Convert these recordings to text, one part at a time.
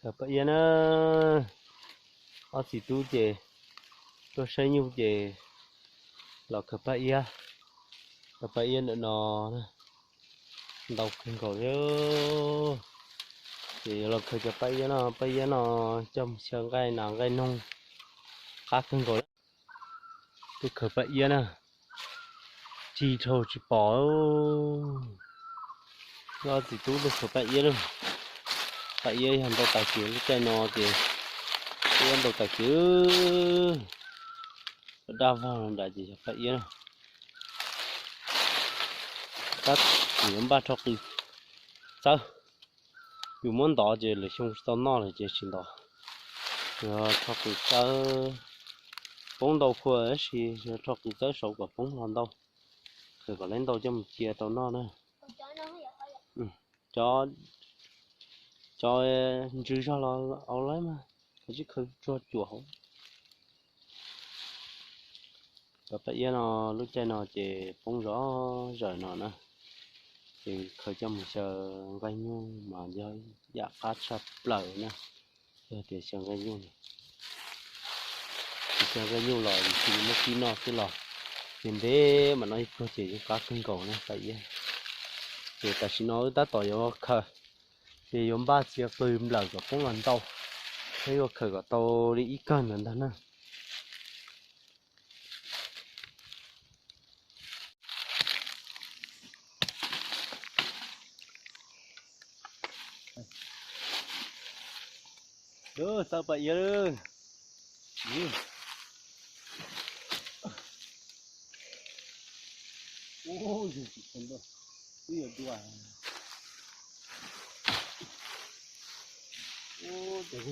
Khaws paj iab na, ob txiv tub ces tuaj saib nyuj ces los khaws paj iab. Khaws paj iab ntawm no ntau kawg nkaus li. Ces yuav los khaws cov paj iab no, paj iab no coj mus xyaw nqaij nas nqaij noog qab kawg nkaus li. Tuaj khaws paj iab na, cig dhau tsis pom. Ob txiv tub tuaj khaws paj iab na. Paj iab yog ntau tas kiag lub caij no ces paj iab ntau tas kiag. Daj vog nrad ces yog paj iab na. Tab sis yuav npaj rho qws txawb. Yus muab ntov ces lwm xyoo tsis tau noj lawm ces tsis ntov. Yog rho qws txawb, poob ntau khuaj tab sis yog rho qws txawb saud kom poob hlo ntau, khaws kom lawv ntau coj mus cia tau noj na. Cov, cov ntsws zog los au lawm mas, khaws tsis khaws tsuag cuam hauv. Cov paj iab no lub caij no ces poob zom zaws no na, ces khaws coj mus xyaw nqaij nyuj mas yog yam qab tshaj plaws na. Yog tias xyaw nqaij nyuj, tsis xyaw nqaij nyuj los yus cia li muab kib noj xwb los, ces ntev mam noj ib pluag ces yeej qab kawg nkaus na paj iab. Ces tam sim no wb tab tom yuav khaws, ces yuav npaj txiav qws nplawm kom poob los ntau, thiab yuav khaws kom tau li ib kawm ntawd ntag na. Txawb paj iab lawm. Ub, yog tsis tau ntau, twb yuav dua. Ub, ces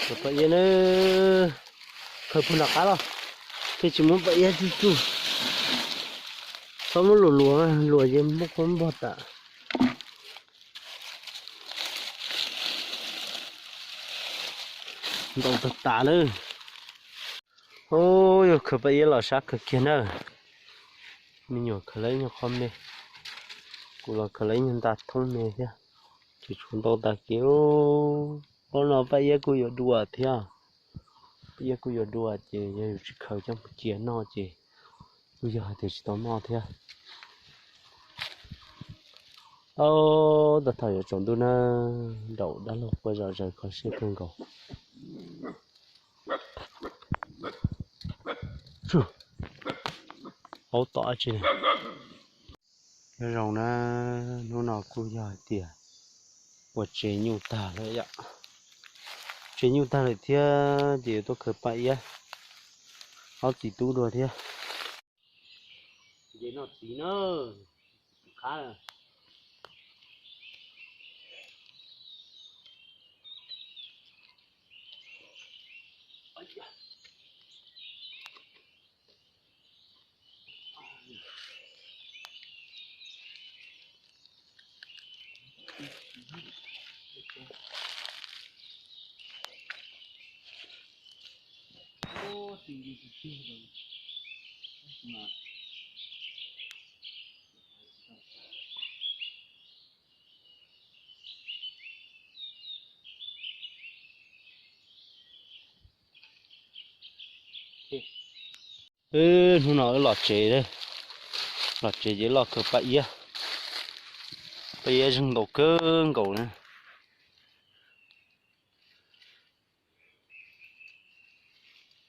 Cov paj iab na, khaws puag nram qab los, thiaj tsis muab paj iab tsuj tsuj. Txhob muab luas luas, luas ces muab kua npog tas. Ntau tag tas lawm. Ub, yog khaws paj iab los sab kawg kiag na. Me nyuam khaws lawv nyuag qho me, kuv los khaws lawv nyuag nta thoob me thiab. Ces tshuav ntau tas kiag. Ob no paj iab kuj yuav dua thiab. Paj iab kuj yuav dua ces yog yus tsis khaws coj mus cia noj ces kuj yog hais tias tsis tau noj thiab. Ob, tau thaum yuav tsaus ntuj na, nraum dab laug quaj zom zaws kho siab kawg nkaus. Aub tom dab tsi ne? Nyob zoo na, hnub no kuj yog hais tias ua tsev nyuj tag lawm yom. Tsev nyuj tag lawm thiab ces yuav tuaj khaws paj iab ob txiv tub dua thiab. Ces noj txiv na, qab. Hnub no wb los tsev, los tsev ces los khaws paj iab. Paj iab zeeg ntau kawg nkaus na.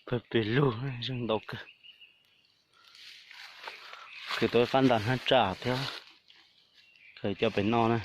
Pawg pes lug zeeg ntau kawg. Khwv tau ib qab ntaj hnab tsaj thiab, khaws coj pem noj na.